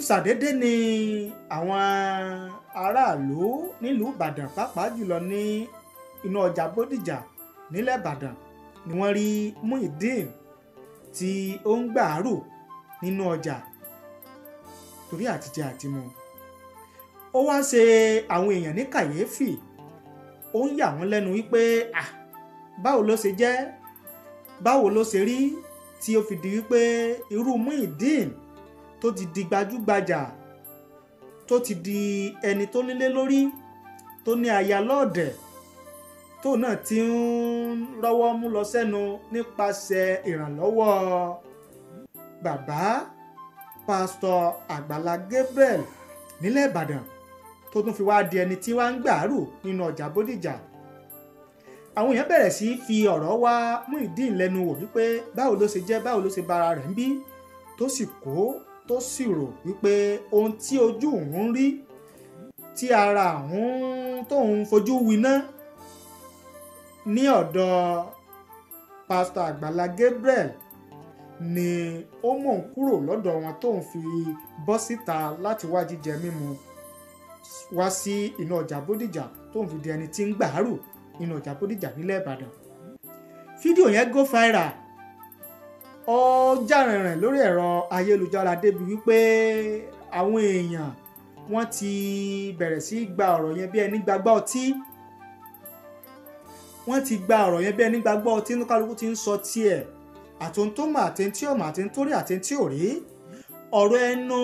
Ṣàdédé ni àwọn aráàlú nílùú Ìbàdàn, pàápàá jùlọ ní inú ọjà Bódìjà nílẹ̀ Ìbàdàn, ni wọ́n rí Muyideen tí ó ń gbàárù nínú ọjà torí àtijẹ àtimu. Ó wá ṣe àwọn èèyàn ní kàyéfì, ó ń yà wọ́n lẹ́nu wípé báwo ló ṣe jẹ́, báwo ló ṣe rí tí ó fi di wípé irú Muyideen tó ti di gbajúgbajà, tó ti di ẹni tó nílé lórí, tó ní aya lọ́ọ̀dẹ̀, tó náà ti ń rọ́wọ́ mú lọ sẹ́nu nípasẹ̀ ìrànlọ́wọ́ bàbá pásítọ̀ Àgbàlá Gabriel nílẹ̀ Ìbàdàn, tó tún fi wá di ẹni tí wá ń gbàárù nínú ọjà Bódìjà. Àwọn èèyàn bẹ̀rẹ̀ sí fi ọ̀rọ̀ wá Muyideen lẹ́nu wò wípé báwo ló ṣe jẹ́, báwo ló ṣe bára rẹ̀ ń bí, tó sì kó tó sì rò wípé ohun tí ojú òun rí, tí ara òun tóun fojú winá ní ọ̀dọ̀ pásítọ̀ Àgbàlá Gabriel ni ó mọ̀ ń kúrò lọ́dọ̀ wọn tóun fi bọ́ síta láti wá jíjẹ mímu wá sí inú ọjà Bódìjà, tóun fi di ẹni tí ń gbàárù nínú ọjà Bódìjà nílẹ̀ Ìbàdàn. Fídíò yẹn go viral, ó jà rìnrìn lórí ẹ̀rọ ayélujára débi wípé àwọn èèyàn wọ́n ti bẹ̀rẹ̀ sí gba ọ̀rọ̀ yẹn bí ẹni gbàgbá ọtí. Wọ́n ti gba ọ̀rọ̀ yẹn bí ẹni gbàgbá ọtí, ní kálukú ti ń sọ tiẹ̀, àtòun tó mọ̀, àti tí ò mọ̀, àti tó rí, àti tí ò rí. Ọ̀rọ̀ ẹnu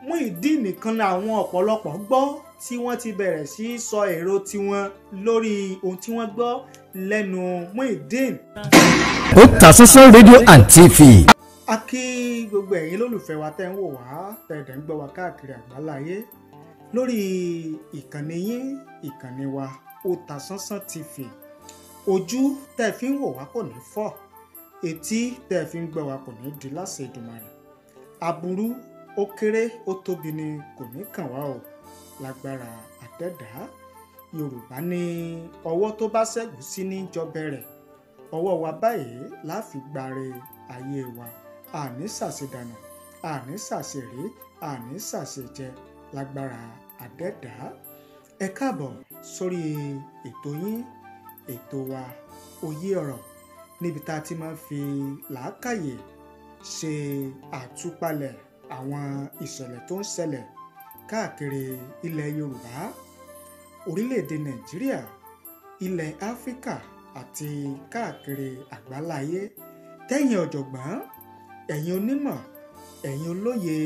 Muyideen nìkan ni àwọn ọ̀pọ̀lọpọ̀ gbọ́ tí wọ́n ti bẹ̀rẹ̀ sí sọ èrò tiwọn lórí ohun tí wọ́n gbọ́ lẹ́nu Muyideen. Otasansan rédíò and TV. A kí gbogbo ẹ̀yin lólùfẹ́ wa tẹ́ ń wò wá, tẹ́ ẹ̀ ń gbọ́ wa káàkiri àgbáláyé lórí ìkànnì yín, ìkànnì wa Otasansan TV. Ojú tẹ́ fi ń wò wá kò ní fọ́, etí tẹ́ fi ń gbọ́ wa kò ní di láṣẹ Èdùmàrè. Aburú ó kéré ó tóbi ni kò ní kàn wá o, lágbára àdẹ́dàá. Yorùbá ní ọwọ́ tó bá ṣẹ́gun sí ní jọbẹ̀ rẹ̀, ọwọ́ wa báyìí la fi gbáre ayé wa. Àní ṣàṣedànù, àní ṣàṣeré, àní ṣàṣejẹ lágbára àdẹ́dàá. Ẹ káàbọ̀ sórí ètò yín, ètò wa Òye Ọ̀rọ̀, níbi tá a ti máa ń fi làákàyè ṣe àtúpalẹ̀ àwọn ìṣẹ̀lẹ̀ tó ń ṣẹlẹ̀ káàkiri ilẹ̀ Yorùbá, orílẹ̀-èdè Nàìjíríà, ilẹ̀ Áfíríkà àti káàkiri àgbáláyé. Tẹ́yin ọ̀jọ̀gbọ́n, ẹ̀yin onímọ̀, ẹ̀yin olóye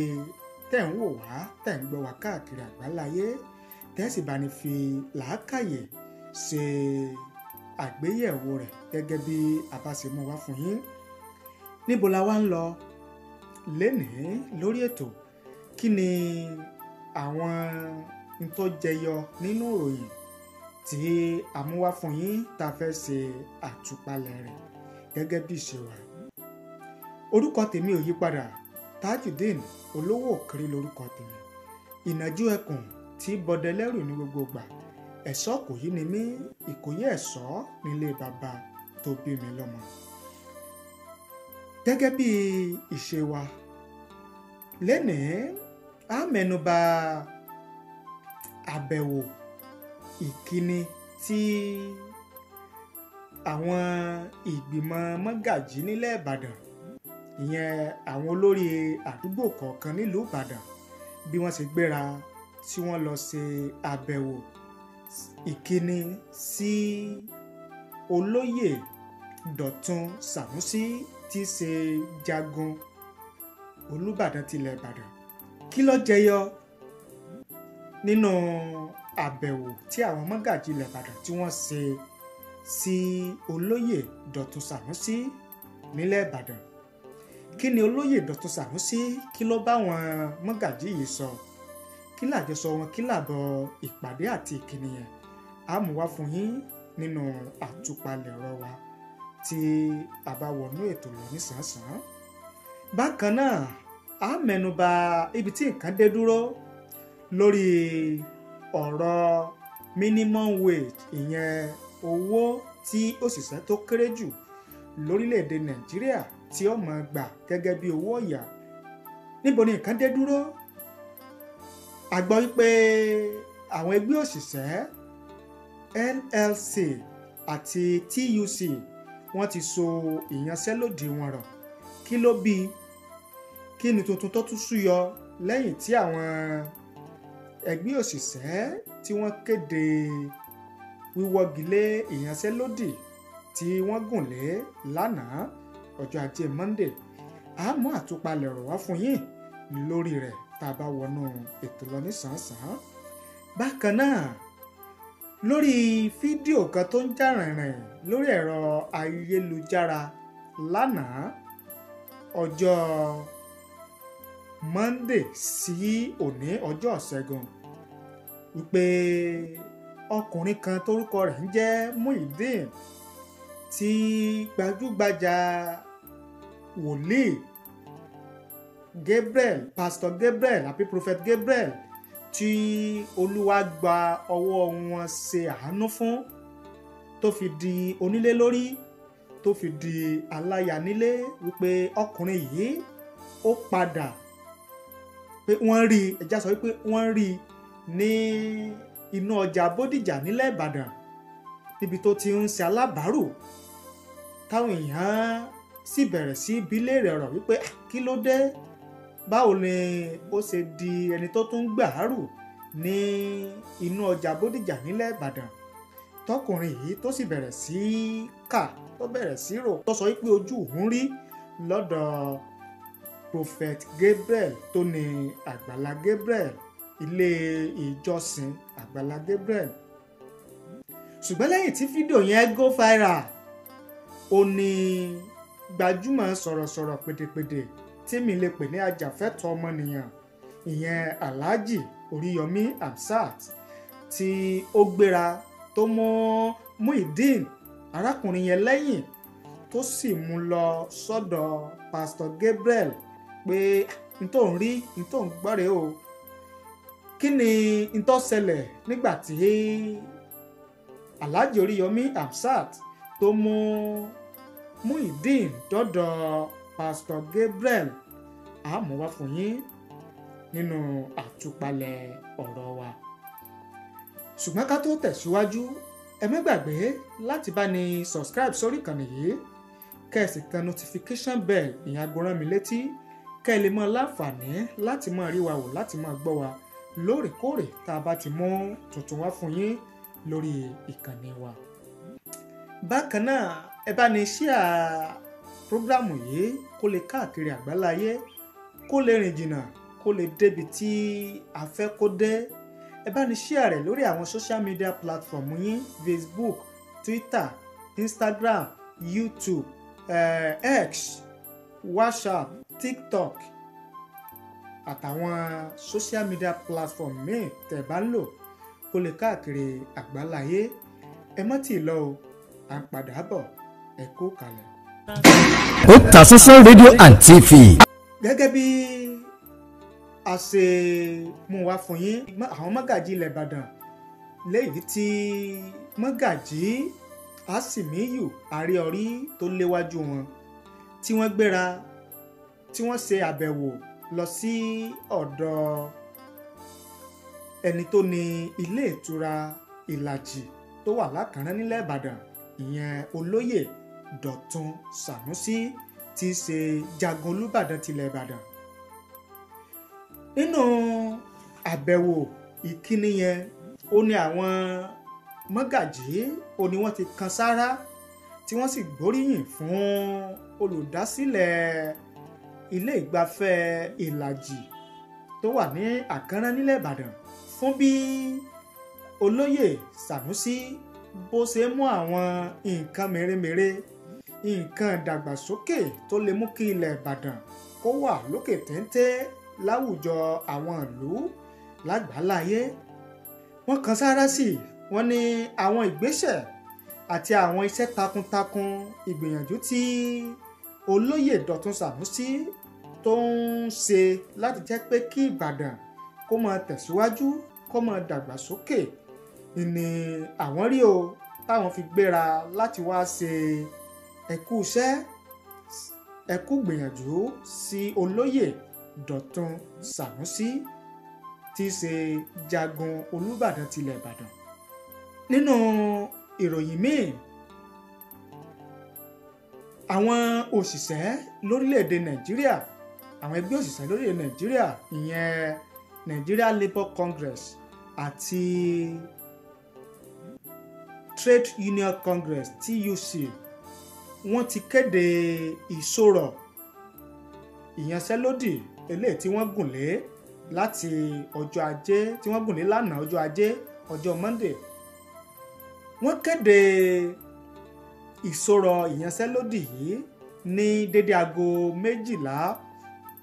tẹ́ ń wò wá, tẹ́ ń gbọ́ wá káàkiri àgbáláyé, tẹ́ sì bá ní fi làákàyè ṣe àgbéyẹ̀wò rẹ̀ gẹ́gẹ́ bí a bá ṣe mú wá fún yín. Níbo la wá ń lọ lénìí lórí ètò? Kí ni àwọn n tó jẹyọ nínú ìròyìn tí a mú wá fún yín tá a fẹ́ ṣe àtúpalẹ̀ rẹ̀ gẹ́gẹ́ bí ìṣe wa? Orúkọ tèmi ò yí padà, Tajudeen Olówó Òkèrè lórúkọ tèmi. Ìnàjú ẹkùn tí bọdẹ lẹ́rù ní gbogbo ìgbà, ẹ̀ṣọ́ kò yí ni mí, Ìkòyí ẹ̀ṣọ́ nílé bàbá tó bí mi lọ́mọ. Gẹ́gẹ́ bí ìṣe wa lénìí, a mẹ́nubà àbẹ̀wò ìkíni tí àwọn ìgbìmọ̀ mọ́gàjí nílẹ̀ Ìbàdàn, ìyẹn àwọn olórí àdúgbò kọ̀ọ̀kan nílùú Ìbàdàn, bí wọ́n ṣe gbéra tí wọ́n lọ ṣe àbẹ̀wò ìkíni sí olóyè Dọ̀tun Sànúsí tí í ṣe jagun Olúbàdàn tilẹ̀ Ìbàdàn. Kí ló jẹyọ nínú àbẹ̀wò tí àwọn mọ́gàjí ilẹ̀ Ìbàdàn tí wọ́n ṣe sí olóyè Dọ̀tun Sànúsí nílẹ̀ Ìbàdàn? Kí ni olóyè Dọ̀tun Sànúsí, kí ló bá wọn mọ́gàjí yìí sọ? Kí làjọsọ wọn, kí làbọ̀ ìpàdé àti ìkíni yẹn? A mú wá fún yín nínú àtúpalẹ̀ ọ̀rọ̀ wa tí a bá wọnú ètò lọ nísànsán. Bákan náà, a mẹ́nubà ibi tí nǹkan dé dúró lórí ọ̀rọ̀ minimum wage, ìyẹn owó tí òṣìṣẹ́ tó kéré jù lórílẹ̀‐èdè Nàìjíríà tí ó máa gbà gẹ́gẹ́ bí owó ọ̀yà Níbo ni nǹkan dé dúró? A gbọ́ wípé àwọn ẹgbẹ́ òṣìṣẹ́ NLC àti TUC wọ́n ti so ìyanṣẹ́lódì wọn rọ̀. Kí ló bí? Kí ni tuntun tó tún súyọ lẹ́yìn tí àwọn ẹgbẹ́ òṣìṣẹ́ tí wọ́n kéde wíwọ́gilé ìyanṣẹ́lódì tí wọ́n gùn lé lánàá ọjọ́ ajé Monday? A mú àtúpalẹ̀ ọ̀rọ̀ wá fún yín lórí rẹ̀ tá a bá wọnú ètò lọ nísànsán. Bákan náà, lórí fídíò kan tó ń jà rìnrìn lórí ẹ̀rọ ayélujára lánàá ọjọ́ Monday sí òní ọjọ́ Ṣẹ́gun, wípé ọkùnrin kan tórúkọ rẹ̀ ń jẹ́ Muyideen tí gbajúgbajà wòlíì Gabriel, Pastor Gabriel àbí Prophet Gabriel tí Olúwa gba ọwọ́ wọn ṣe àánú fún, tó fi di onílé lórí, tó fi di aláya nílé, wípé ọkùnrin yìí ó padà pé wọ́n rí, ẹja sọ wípé wọ́n rí ní inú ọjà Bódìjà nílẹ̀ Ìbàdàn níbi tó ti ń ṣe alábàárù, táwọn èèyàn sì bẹ̀rẹ̀ sí bi léèrè ọ̀rọ̀ wípé kí ló dé, báwo ni ó ṣe di ẹni tó tún gbàárù ní inú ọjà Bódìjà nílẹ̀ Ìbàdàn. Tọkùnrin yìí tó sì bẹ̀rẹ̀ sí kà, tó bẹ̀rẹ̀ sí rò, tó sọ wípé ojú òun rí lọ́dọ̀ Prophet Gabriel tó ní Àgbàlá Gabriel, ilé ìjọsìn Àgbàlá Gabriel. Ṣùgbọ́n lẹ́yìn tí fídíò yẹn go viral, ó ní gbajúmọ̀ sọ̀rọ̀sọ̀rọ̀ pèdèpèdè tí mi lè pè ní ajàfẹ́tọ̀ọ́ ọmọnìyàn, ìyẹn Alhaji Oríyọmí Hamzat, tí ó gbéra tó mú Muyideen arákùnrin yẹn lẹ́yìn, tó sì mú lọ sọ́dọ̀ Pastor Gabriel pé n tó ń rí, n tó ń gbọ́ rèé o. Kí ni n tó ṣẹlẹ̀ nígbà tí Alhaji Oríyọmí Hamzat tó mú Muyideen dọ́dọ̀ Pastor Gabriel? A mú wá fún yín nínú àtúpalẹ̀ ọ̀rọ̀ wa. Ṣùgbọ́n ká tó tẹ̀síwájú, ẹ má gbàgbé láti bá ní subscribe sórí ìkànnì yìí, kẹ́ ẹ sì tan notification bell, ìyẹn aago rán mi létí, kẹ́ ẹ lè mọ láǹfààní láti máa rí wa wò, láti máa gbọ́ wa lóòrèkóòrè tá a bá ti mú tuntun wá fún yín lórí ìkànnì wa. Bákan náà, ẹ bá ní share prógrámù yìí kó lè káàkiri àgbáláyé, kó lè rìn jìnnà, kó lè débi tí a fẹ́ kó dé. Ẹ bá ní share rẹ̀ lórí àwọn social media platform yín, Facebook, Twitter, Instagram, YouTube, X, WhatsApp, TikTok àtàwọn social media platform míì tẹ́ bá ń lò, kó lè káàkiri àgbáláyé. Ẹ má tì lọ o, à ń padà bọ̀, ẹ kú kalẹ̀. Otasansan rédíò and TV. Gẹ́gẹ́ bí a ṣe mú wá fún yín, àwọn mọ́gàjí ilẹ̀ Ìbàdàn léyìí tí mọ́gàjí Asimiyu Ariori tó léwájú wọn, tí wọ́n gbéra tí wọ́n ṣe àbẹ̀wò lọ sí ọ̀dọ̀ ẹni tó ní ilé ìtura Ìlàjì tó wà lákàrán nílẹ̀ Ìbàdàn, ìyẹn olóyè Dọ̀tun Sànúsí tí í ṣe Jagun Olúbàdàn tilẹ̀ Ìbàdàn. Nínú àbẹ̀wò ìkíni yẹn, ó ní àwọn mọ́gàjí ó ní wọ́n ti kan sáárá tí wọ́n sì gbóríyìn fún olùdásílẹ̀ ilé ìgbafẹ́ Ìlàjì tó wà ní Àkànrán nílẹ̀ Ìbàdàn fún bí olóyè Sànúsí bó ṣe mú àwọn nǹkan mèremère, nǹkan ìdàgbàsókè tó lè mú kí ilẹ̀ Ìbàdàn kó wà lókè téńté láwùjọ àwọn ìlú lágbàláyé. Wọ́n kan sáárá sí i, wọ́n ní àwọn ìgbésẹ̀ àti àwọn iṣẹ́ takuntakun ìgbìyànjú tí olóyè Dọ̀tun Sànúsí tó ń ṣe láti jẹ́ pé kí Ìbàdàn kó máa tẹ̀síwájú, kó máa dàgbàsókè ni àwọn rí o, táwọn fi gbéra láti wá ṣe ẹkú iṣẹ́, ẹkú gbìyànjú sí olóyè Dọ̀tun Sànúsí tí í ṣe jagun Olúbàdàn tilẹ̀ Ìbàdàn. Nínú ìròyìn míì, àwọn òṣìṣẹ́ lórílẹ̀‐èdè Nàìjíríà, àwọn ẹgbẹ́ òṣìṣẹ́ lórílẹ̀‐èdè Nàìjíríà, ìyẹn Nigeria Labour Congress àti Trade Union Congress TUC, wọ́n ti kéde ìṣòro ìyanṣẹ́lódì eléyìí tí wọ́n gùn lé láti ọjọ́ ajé, tí wọ́n gùn lé lánàá ọjọ́ ajé, ọjọ́ Monday. Wọ́n kéde ìṣòro ìyanṣẹ́lódì yìí ní dédé aago 12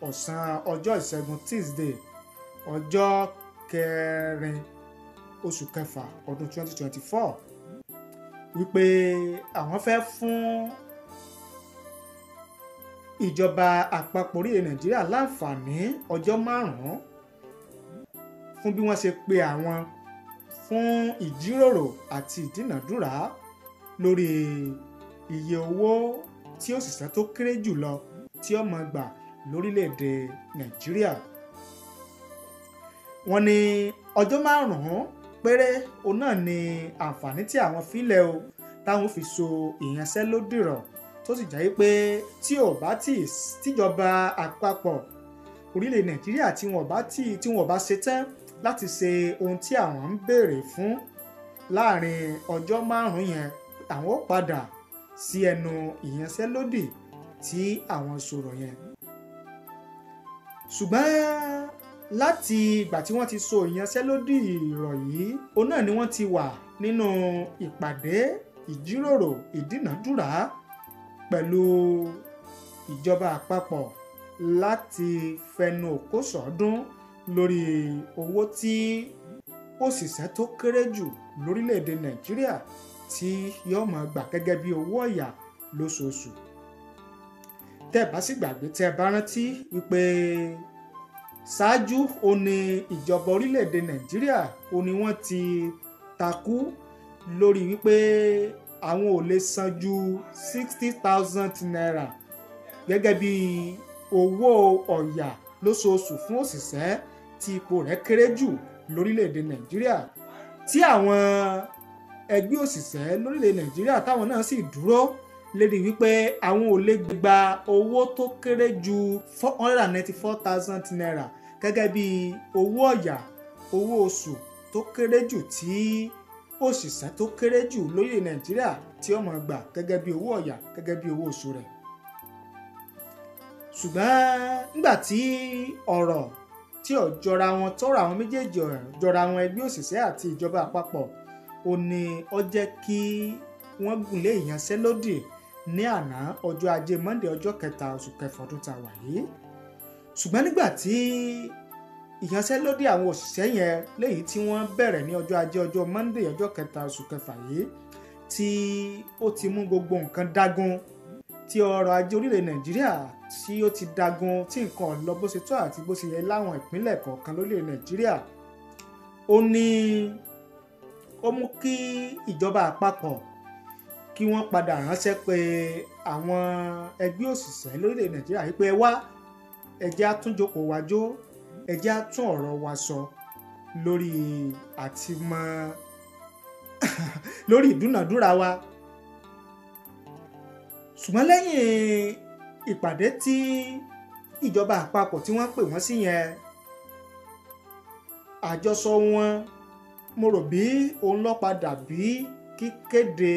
ọ̀sán ọjọ́ ìṣẹ́gun Tuesday, ọjọ́ kẹrin oṣù kẹfà ọdún 2024, wípé àwọn fẹ́ fún ìjọba àpapọ̀ orílẹ̀ Nàìjíríà láǹfààní ọjọ́ 5 fún bí wọ́n ṣe pe àwọn fún ìjíròrò àti ìdínàdúrà lórí iye owó tí òṣìṣẹ́ tó kéré jùlọ tí ó máa gbà lórílẹ̀‐èdè Nàìjíríà. Wọ́n ní ọjọ́ 5 péré òun náà ni àǹfààní tí àwọn filẹ̀ o táwọn fi so ìyanṣẹ́lódì rọ̀, tó sì jẹ́ pé tí ò bá tí tíjọba àpapọ̀ orílẹ̀ Nàìjíríà tí wọ́n bá ṣe tán láti ṣe ohun tí àwọn ń béèrè fún láàrin ọjọ́ 5 yẹn, àwọn ó padà sí ẹnu ìyanṣẹ́lódì tí àwọn sọ̀rọ̀ yẹn. Ṣùgbọ́n láti ìgbà tí wọ́n ti so ìyanṣẹ́lódì rọ̀ yìí, òun náà ni wọ́n ti wà nínú ìpàdé ìjíròrò ìdínàdúrà pẹ̀lú ìjọba àpapọ̀ láti fẹnu òkó sọ́dún lórí owó tí òṣìṣẹ́ tó kéré jù lórílẹ̀‐èdè Nàìjíríà tí yóò máa gbà gẹ́gẹ́ bí owó ọ̀yà lóṣooṣù. Tẹ́ bá sì gbàgbé, tẹ́ bá rántí wípé ṣáájú ó ní ìjọba orílẹ̀‐èdè Nàìjíríà ó ní wọ́n ti takú lórí wípé àwọn ò lè san ju 60,000 naira gẹ́gẹ́ bí owó ọ̀yà lóṣooṣù fún òṣìṣẹ́ tí ipò rẹ̀ kéré jù lórílẹ̀‐èdè Nàìjíríà, tí àwọn ẹgbẹ́ òṣìṣẹ́ lórílẹ̀‐èdè Nàìjíríà táwọn náà sì dúró lérí wípé àwọn ò lè gba owó tó kéré ju 494,000 naira gẹ́gẹ́ bí owó ọ̀yà owó oṣù tó kéré jù tí òṣìṣẹ́ tó kéré jù lórílẹ̀ Nàìjíríà tí ó máa gbà gẹ́gẹ́ bí owó ọ̀yà gẹ́gẹ́ bí owó oṣù rẹ̀. Ṣùgbọ́n nígbà tí ọ̀rọ̀ tí ò jọra wọn tọ́rọ̀ àwọn méjèèjì jọra wọn, ẹgbẹ́ òṣìṣẹ́ àti ìjọba àpapọ̀, ó ní ó jẹ́ kí wọ́n gùnlé ìyanṣẹ́lódì ní àná ọjọ́ ajé Monday ọjọ́ kẹta oṣù kẹfà ọdún tá a wà yìí. Ṣùgbọ́n nígbà tí ìyanṣẹ́lódì àwọn òṣìṣẹ́ yẹn léyìí tí wọ́n bẹ̀rẹ̀ ní ọjọ́ ajé ọjọ́ Monday ọjọ́ kẹta oṣù kẹfà yìí tí ó ti mú gbogbo nǹkan dágún, tí ọrọ̀ ajé orílẹ̀ Nàìjíríà tí ó ti dágún, tí nǹkan ò lọ bó ṣe tó àti bó ṣe yẹ láwọn ìpínlẹ̀ kọ̀ọ̀kan lórílẹ̀ Nàìjíríà, ó ní ó mú kí ìjọba àpapọ̀ kí wọ́n padà ránṣẹ́ pé àwọn ẹgbẹ́ òṣìṣẹ́ lórílẹ̀ Nàìjíríà wípé ẹ wá, ẹ jẹ́ á tún jókòó wa jó, ẹ jẹ́ á tún ọ̀rọ̀ wa sọ lórí àti mọ lórí ìdúnàdúrà wa. Ṣùgbọ́n lẹ́yìn ìpàdé tí ìjọba àpapọ̀ tí wọ́n pè wọ́n sí yẹn, àjọsọ wọn mo rò bí òun ló padà bí kíkéde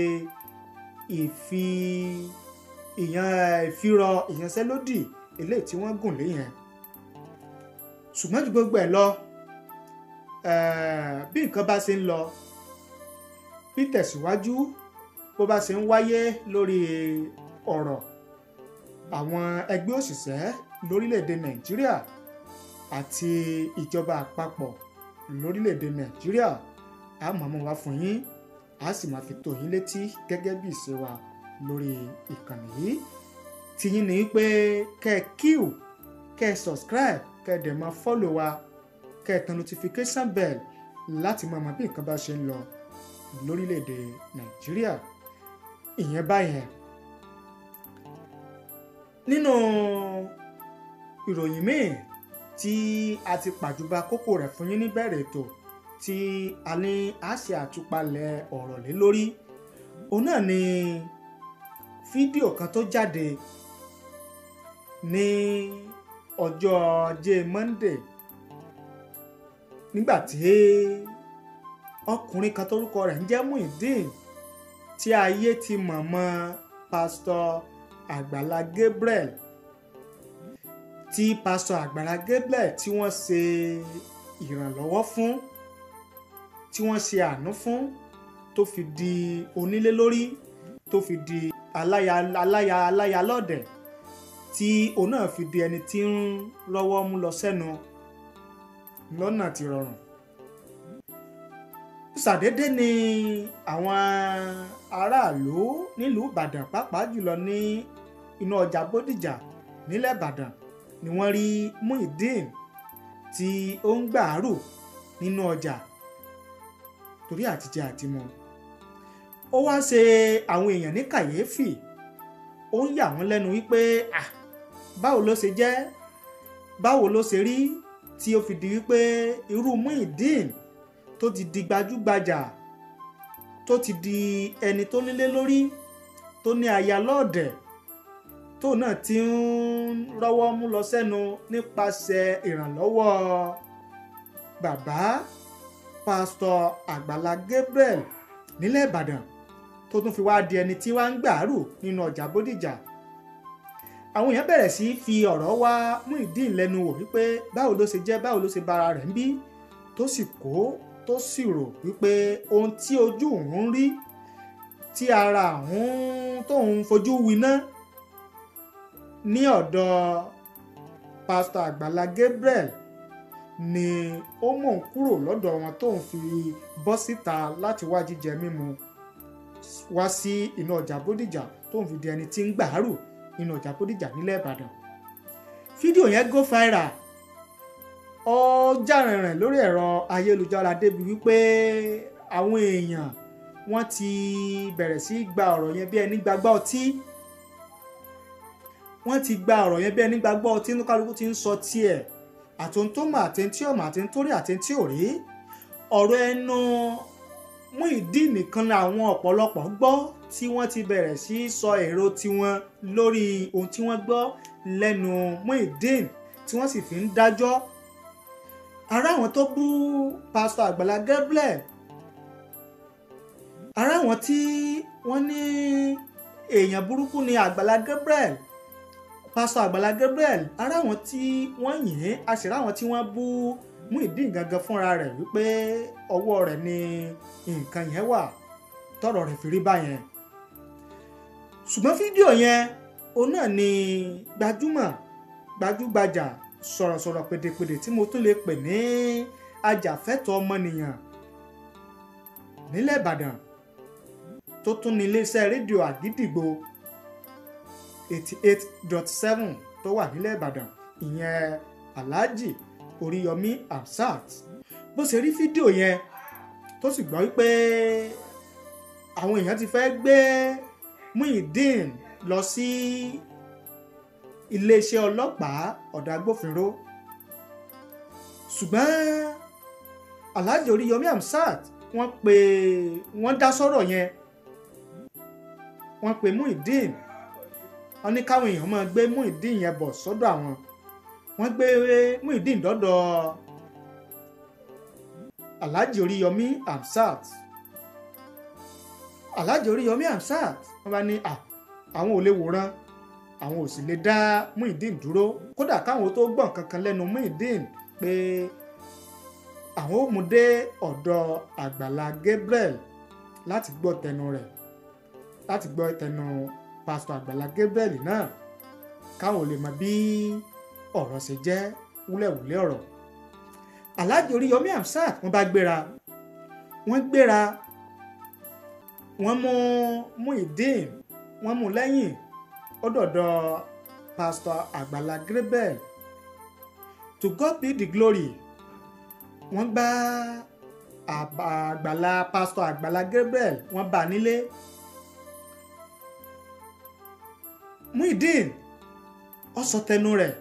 ìfirọ ìyanṣẹ́lódì eléyìí tí wọ́n gùn lé yẹn. Ṣùgbọ́n ju gbogbo ẹ̀ lọ, bí nǹkan bá ṣe ń lọ, bí tẹ̀síwájú bó bá ṣe ń wáyé lórí ọ̀rọ̀ àwọn ẹgbẹ́ òṣìṣẹ́ lórílẹ̀‐èdè Nàìjíríà àti ìjọba àpapọ̀ lórílẹ̀‐èdè Nàìjíríà, a máa mú wá fún yín, a sì máa fi tó yín létí gẹ́gẹ́ bí ìṣe wa lórí ìkànnì yìí. Tiyín ni pé kẹ́ ẹ kíù, kẹ́ ẹ subscribe, kẹ́ ẹ dẹ̀ máa follow wa, kẹ́ ẹ tan notification bell láti máa mọ bí nǹkan bá ṣe ń lọ lórílẹ̀‐èdè Nàìjíríà. Ìyẹn báyẹn. Nínú ìròyìn míì, tí a ti pàjùbà kókó rẹ̀ fún yín níbẹ̀rẹ̀ ètò tí a ní a ṣe àtúpalẹ̀ ọ̀rọ̀ lé lórí, òun náà ni fídíò kan tó jáde ní ọjọ́ ajé Monday nígbà tí ọkùnrin kan tórúkọ rẹ̀ ń jẹ́ Muyideen tí ayé ti mọ̀ mọ́ Pásítọ̀ Àgbàlá Gabriel, tí Pásítọ̀ Àgbàlá Gabriel tí wọ́n ṣe ìrànlọ́wọ́ fún, tí wọ́n ṣe àánú fún, tó fi di onílé lórí, tó fi di aláya aláya aláya lọ́dẹ̀, tí òun náà fi di ẹni tí ń rọ́wọ́ mú lọ sẹ́nu lọ́nà tí rọrùn. Ṣàdédé ni àwọn aráàlú nílùú Ìbàdàn, pàápàá jùlọ ní inú ọjà Bódìjà nílẹ̀ Ìbàdàn, ni wọ́n rí Muyideen tí ó ń gbàárù nínú ọjà torí àtijẹ àtimu. Ó wá ṣe àwọn èèyàn ní kàyéfì, ó ń yà wọ́n lẹ́nu wípé báwo ló ṣe jẹ́, báwo ló ṣe rí tí ó fi di wípé irú Muyideen tó ti di gbajúgbajà, tó ti di ẹni tó nílé lórí, tó ní aya lọ́ọ̀dẹ̀, tó náà ti ń rọ́wọ́ mú lọ sẹ́nu nípasẹ̀ ìrànlọ́wọ́ bàbá Pásítọ̀ Àgbàlá Gabriel nílẹ̀ Ìbàdàn, tó tún fi wá di ẹni tí wá ń gbàárù nínú ọjà Bódìjà. Àwọn èèyàn bẹ̀rẹ̀ sí fi ọ̀rọ̀ wá Muyideen lẹ́nu wò wípé báwo ló ṣe jẹ́, báwo ló ṣe bára rẹ̀ ń bí, tó sì kó tó sì rò wípé ohun tí ojú òun rí, tí ara òun tóun fojú winá ní ọ̀dọ̀ Pásítọ̀ Àgbàlá Gabriel ni ó mú òun kúrò lọ́dọ̀ wọn tóun fi bọ́ síta láti wá jíjẹ mímu wá sí inú ọjà Bódìjà, tóun fi di ẹni tí ń gbàárù nínú ọjà Bódìjà nílẹ̀ Ìbàdàn. Fídíò yẹn go viral, ó jà rìnrìn lórí ẹ̀rọ ayélujára débi wípé àwọn èèyàn wọ́n ti bẹ̀rẹ̀ sí gba ọ̀rọ̀ yẹn bí ẹni gbàgbọ́ ọtí. Wọ́n ti gba ọ̀rọ̀ yẹn bí ẹni gbàgbọ́ ọtí, ní kálukú ti ń sọ tiẹ̀, àtòun tó mọ̀, àtẹni tí ò mọ̀, àtẹni tó rí, àtẹni tí ò rí. Ọ̀rọ̀ ẹnu Muyideen nìkan làwọn ọ̀pọ̀lọpọ̀ gbọ́ tí wọ́n ti bẹ̀rẹ̀ sí sọ èrò tiwọn lórí ohun tí wọ́n gbọ́ lẹ́nu Muyideen, tí wọ́n sì fi ń dájọ́. Ará àwọn tó bú Pásítọ̀ Àgbàlá Gabriel, ará àwọn tí wọ́n ní èèyàn burúkú ni Àgbàlá Gabriel, Pásítọ̀ Àgbàlá Gabriel, ará àwọn tí wọ́n yìn ín, a sì rá àwọn tí wọ́n bú Muyideen gangan fúnra rẹ̀ wípé ọwọ́ rẹ̀ ni nǹkan yẹn wà tọ́rọ̀ rẹ̀ fi rí báyẹn. Ṣùgbọ́n fídíò yẹn òun náà ni gbajúmọ̀ gbajúgbajà sọ̀rọ̀sọ̀rọ̀ pèdèpèdè tí mo tún lè pè ní ajàfẹ́tọ̀ọ́ ọmọnìyàn nílẹ̀ Ìbàdàn, tó tún ní iléeṣẹ́ rédíò Àgídìgbo 88.7 tó wà nílẹ̀ Ìbàdàn, ìyẹn Alhaji Oríyọmí Hamzat. Bó ṣe rí fídíò yẹn tó sì gbọ́ wípé àwọn èèyàn ti fẹ́ gbé Muyideen lọ sí iléeṣẹ́ ọlọ́pàá ọ̀dọ̀ agbófinró, ṣùgbọ́n Alhaji Oríyọmí Hamzat wọ́n pè, wọ́n dá sọ́rọ̀ yẹn, wọ́n pè Muyideen, wọ́n ní káwọn èèyàn máa gbé Muyideen yẹn bọ̀ sọ́dọ̀ àwọn. Wọ́n gbé Muyideen dọ́dọ̀ Alhaji Oríyọmí Hamzat. Alhaji Oríyọmí Hamzat wọ́n bá ní àwọn ò lè wòran, àwọn ò sì lè dá Muyideen dúró, kódà káwọn tó gbọ̀n kankan lẹ́nu Muyideen pé àwọn ò mú dé ọ̀dọ̀ Àgbàlá Gabriel láti gbọ́ tẹnu rẹ̀, láti gbọ́ tẹnu Pásítọ̀ Àgbàlá Gabriel náà, káwọn ò lè mọ bí ọ̀rọ̀ ṣe jẹ́ wúlẹ̀wúlẹ̀ ọ̀rọ̀. Alhaji Oríyọmí Hamzat wọ́n bá gbéra, wọ́n gbéra, wọ́n mú Muyideen, wọ́n mú lẹ́yìn ó dọ̀dọ̀ Pásítọ̀ Àgbàlá Gabriel. To God be the glory. Wọ́n gbá Àgbàlá Pásítọ̀ Àgbàlá Gabriel, wọ́n bá nílé. Muyideen ó sọ tẹnu rẹ̀,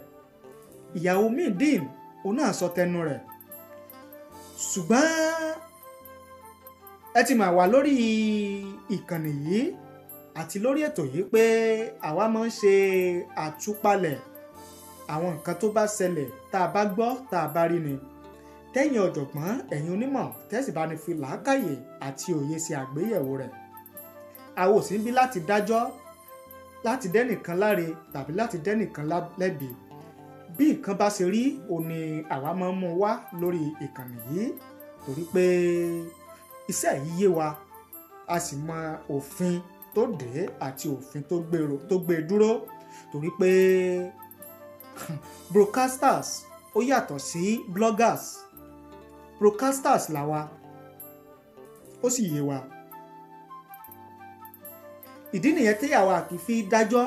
ìyàwó Muyideen òun náà sọ tẹnu rẹ̀. Ṣùgbọ́n ẹ ti mà wá lórí ìkànnì yìí àti lórí ètò yìí pé àwa máa ń ṣe àtúpalẹ̀ àwọn nǹkan tó bá ṣẹlẹ̀ tá a bá gbọ́ tá a bá rí ni. Tẹ́yìn ọ̀jọ̀gbọ́n ẹ̀yin onímọ̀ tẹ́sí bá ní fi làákàyè àti òye ṣe àgbéyẹ̀wò rẹ̀. A ò sí níbí láti dájọ́, láti dẹ́nìkan láre tàbí láti dẹ́nìkan lẹ́bi. Bí nǹkan bá ṣe rí òun ni àwa máa ń mú wá lórí ìkànnì yìí, torí pé iṣẹ́ yìí yé wa, a sì mọ òfin tó dé àti òfin tó gbé dúró, torí pé broadcasters ó yàtọ̀ sí bloggers. Broadcasters làwa, ó sì yé wa. Ìdí nìyẹn tí àwa kì í fi dájọ́,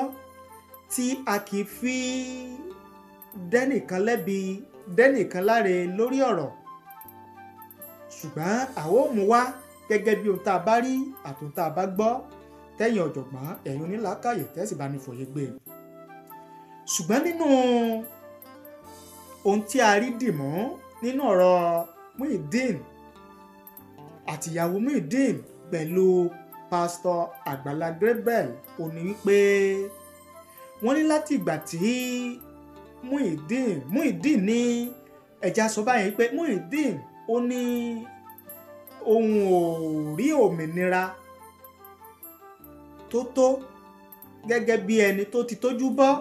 tí a kì í fi dẹ́nìkan lẹ́bi dẹ́nìkan láre lórí ọ̀rọ̀. Ṣùgbọ́n àwọn ò mú wá gẹ́gẹ́ bí ohun tá a bá rí àti ohun tá a bá gbọ́, tẹ́yìn ọ̀jọ̀gbọ́n ẹ̀yin onílàákàyè tẹ́sí bá ní fòye gbé. Ṣùgbọ́n nínú ohun tí a rí dìmọ́ nínú ọ̀rọ̀ Muyideen àtìyàwó Muyideen pẹ̀lú Pásítọ̀ Àgbàlá Gabriel ó ní wípé wọ́n ní láti ìgbà tí Muyideen ní ẹja sọ báyìí pé Muyideen ó ní òun ò rí òmìnira tó tó gẹ́gẹ́ bí ẹni tó ti tójú bọ́,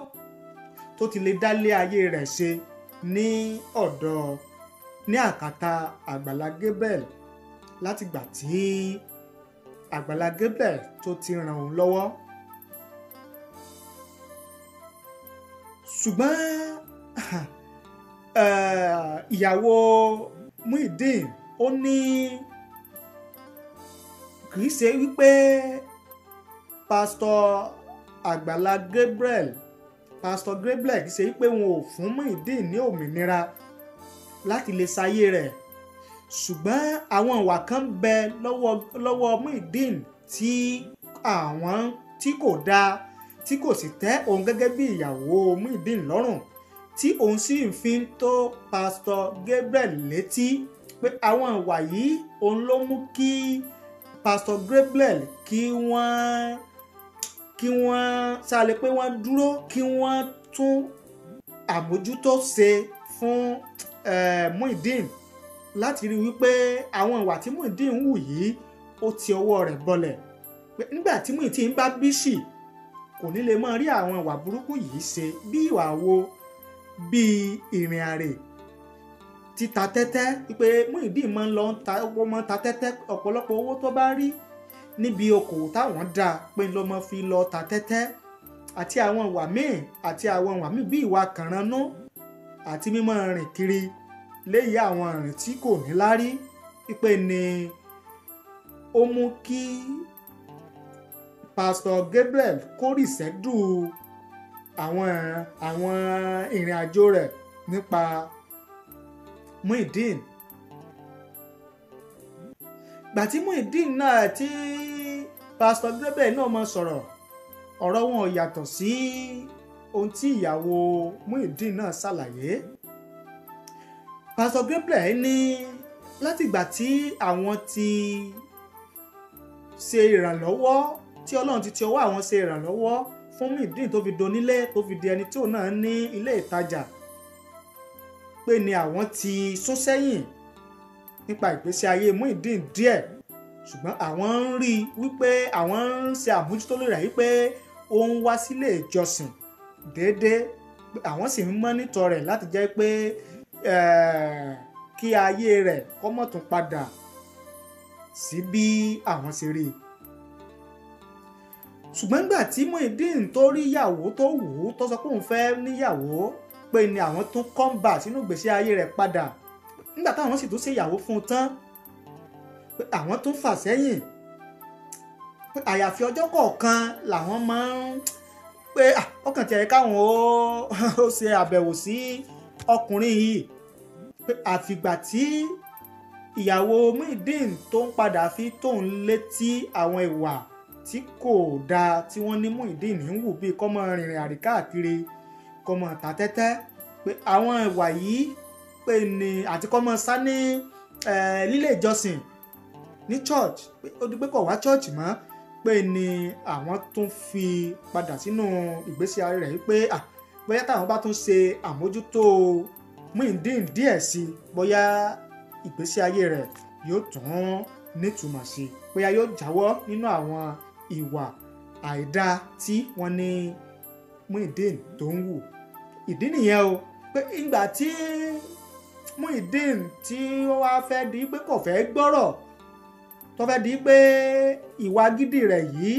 tó ti lè dálé ayé rẹ̀ ṣe ní ọ̀dọ̀ ní àkàtà Àgbàlá Gabriel látìgbà tí Àgbàlá Gabriel tó ti ràn òun lọ́wọ́. Ṣùgbọ́n ìyàwó Muyideen ó ní kì í ṣe wípé Pásítọ̀ Àgbàlá Gabriel Pásítọ̀ Gabriel kì í ṣe wípé wọn ò fún Muyideen ní òmìnira láti lè ṣayé rẹ̀, ṣùgbọ́n àwọn ìwà kan bẹ lọ́wọ́ Muyideen tí àwọn tí kò dáa, tí kò sì tẹ́ òun gẹ́gẹ́ bí ìyàwó Muyideen lọ́rùn, tí òun sì ń fi tó Pásítọ̀ Gabriel létí pé àwọn ìwà yìí òun ló mú kí Pásítọ̀ Gabriel kí wọ́n sálẹ̀ pé wọ́n dúró kí wọ́n tún àmójútó ṣe fún Muyideen láti rí wípé àwọn ìwà tí Muyideen ń hù yìí ó ti ọwọ́ rẹ̀ bọlẹ̀. Nígbà tí Muyideen bá bíṣì kò ní lè máa rí àwọn ìwà burúkú yìí ṣe, bí ìwà wo, bí ìrìn àrè, títa tẹ́tẹ́, wípé Muyideen máa ń lọ ta, ó máa ń ta tẹ́tẹ́, ọ̀pọ̀lọpọ̀ owó tó bá rí níbi okòwò táwọn dá pé ló máa fi lọ ta tẹ́tẹ́, àti àwọn ìwà míì àti àwọn ìwà míì bí ìwà kànránú àti mímọ́ rìn kiri léyìí àwọn ìrìn tí kò ní lárí, wípé ni ó mú kí Pásítọ̀ Gabriel kórìsẹ́dù àwọn ìrìn àjò rẹ̀ nípa Muyideen. Gbà tí Muyideen náà tí Pásítọ̀ Gabriel náà mọ sọ̀rọ̀, ọ̀rọ̀ wọn ò yàtọ̀ sí ohun tí ìyàwó Muyideen náà ṣàlàyé. Pásítọ̀ Gabriel ní látìgbà tí àwọn ti ṣe ìrànlọ́wọ́, tí Ọlọ́run ti ti ọwọ́ àwọn ṣe ìrànlọ́wọ́ fún Muyideen tó fi donílé, tó fi di ẹni tí òun náà ní ilé ìtajà, pé ni àwọn ti sún sẹ́yìn nípa ìgbésí ayé Muyideen díẹ̀. Ṣùgbọ́n àwọn ń rí i wípé àwọn ń ṣe àmójútó lórí rẹ̀ wípé ó ń wá sílé ìjọsìn déédéé, àwọn sì ń mọ́nítọ̀ rẹ̀ láti jẹ́ pé kí ayé rẹ̀ kó má tún padà sí bí àwọn ṣe rí i. Ṣùgbọ́n nígbà tí Muyideen tó rí ìyàwó tó wù ú, tó sọ pé òun fẹ́ níyàwó, pé ni àwọn tún kọ́ńbà sínú ìgbésí ayé rẹ̀ padà. Nígbà táwọn sì tún ṣe ìyàwó fún un tán, pé àwọn tún fà sẹ́yìn, pé àyàfi ọjọ́ kọ̀ọ̀kan làwọn máa ń pé ọkàn tiẹ̀ káwọn ó ṣe àbẹ̀wò sí ọkùnrin yìí, pé àfìgbà tí ìyàwó Muyideen tó ń padà fi tóun létí àwọn ìwà tí kò dáa tí wọ́n ní Muyideen ń wù, bíi kó máa rìnrìn àrè káàkiri, kó máa ta tẹ́tẹ́, pé àwọn ìwà yìí pé ní àti kọ́ mọ́ sá ní nílé ìjọsìn ní church, pé ó di pé kò wá church mọ́, pé ní àwọn tún fi padà sínú ìgbésí ayé rẹ̀ wípé bóyá táwọn bá tún ṣe àmójútó Muyideen díẹ̀ sí i, bóyá ìgbésí ayé rẹ̀ yóò tún nítumọ̀ sí i, bóyá yóò jáwọ́ nínú àwọn ìwà àìdáa tí wọ́n ní Muyideen tó ń wù. Ìdí nìyẹn o, pé ìgbà tí Muyideen tí ó wá fẹ́ di pé kò fẹ́ gbọ́rọ̀, tó fẹ́ di pé ìwà gidi rẹ̀ yìí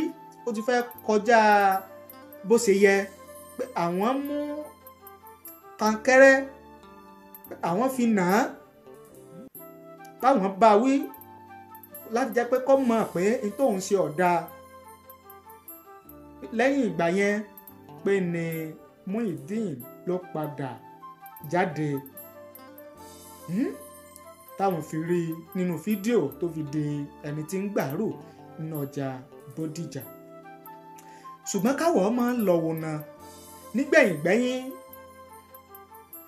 ó ti fẹ́ kọjá bó ṣe yẹ, pé àwọn mú kankẹ́rẹ́, pé àwọn fi nà án, táwọn bá wí láti jẹ́ pé kó mọ̀ pé n tóun ṣe ọ̀dà. Lẹ́yìn ìgbà yẹn pé ni Muyideen ló padà jáde, táwọn fi rí i nínú fídíò tó fi di ẹni tí ń gbàrú nínú ọjà Bódìjà. Ṣùgbọ́n káwọ̀ máa ń lọ wò ná nígbẹ̀yìngbẹ́yìn,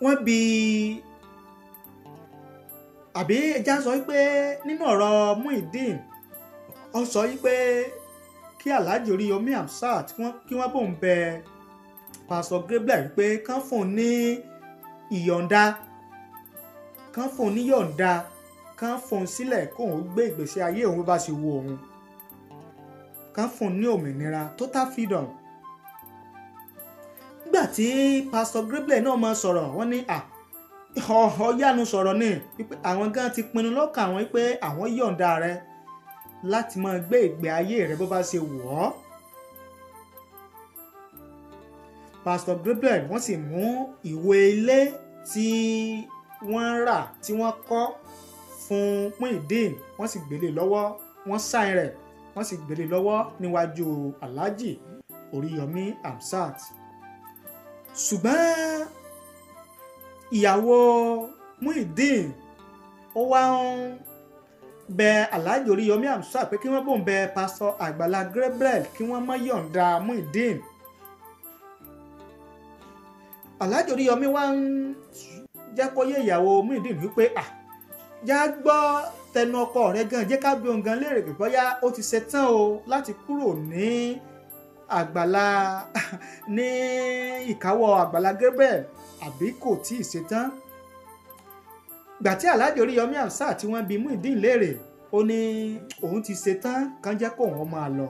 wọ́n bi àbí ẹja sọ pé nínú ọ̀rọ̀ Muyideen, ó sọ pé kí Alhaji Oríyọmí Hamzat kí wọ́n bòun bẹ Pastor Gabriel wípé kán fún un ní ìyọ̀ǹda, kán fún un ní yọ̀ǹda, kán fún un sílẹ̀ kóun gbé ìgbésí ayé òun bó bá ṣe wù òun, kán fún un ní òmìnira, total freedom. Nígbà tí Pastor Gabriel náà máa sọ̀rọ̀, wọ́n ní ọ̀yánu sọ̀rọ̀ ni wípé àwọn gan ti pinnu lọ́kàn àwọn wípé àwọn yọ̀ǹda rẹ láti máa gbé ìgbé ayé rẹ bó bá ṣe wù ọ́. Pastor Gabriel wọ́n sì mú ìwé ilé tí wọ́n rà tí wọ́n kọ́ fún Muyideen, wọ́n sì gbélé lọ́wọ́, wọ́n sáìn rẹ̀, wọ́n sì gbélé lọ́wọ́ níwájú Alhaji Oríyọmí Hamzat. Ṣùgbọ́n ìyàwó Muyideen ó wá ń bẹ Alhaji Oríyọmí Hamzat pé kí wọ́n bòun bẹ Pastor Àgbàlá Gabriel kí wọ́n má yọ̀ǹda Muyideen. Alhaji Oríyọmí wá ń jẹ́ kó yé ìyàwó Muyideen wípé já gbọ́ tẹnu ọkọ rẹ̀ gan, jẹ́ ká bí òun gan léèrè pé bóyá ó ti ṣetán o láti kúrò ní àgbàlá ní ìkáwọ́ Àgbàlá Gabriel àbí kò tí ì ṣetán. Gbà tí Alhaji Oríyọmí Hamzat tí wọ́n bi Muyideen léèrè, ó ní òun ti ṣetán, kàn jẹ́ kó òun máa lọ.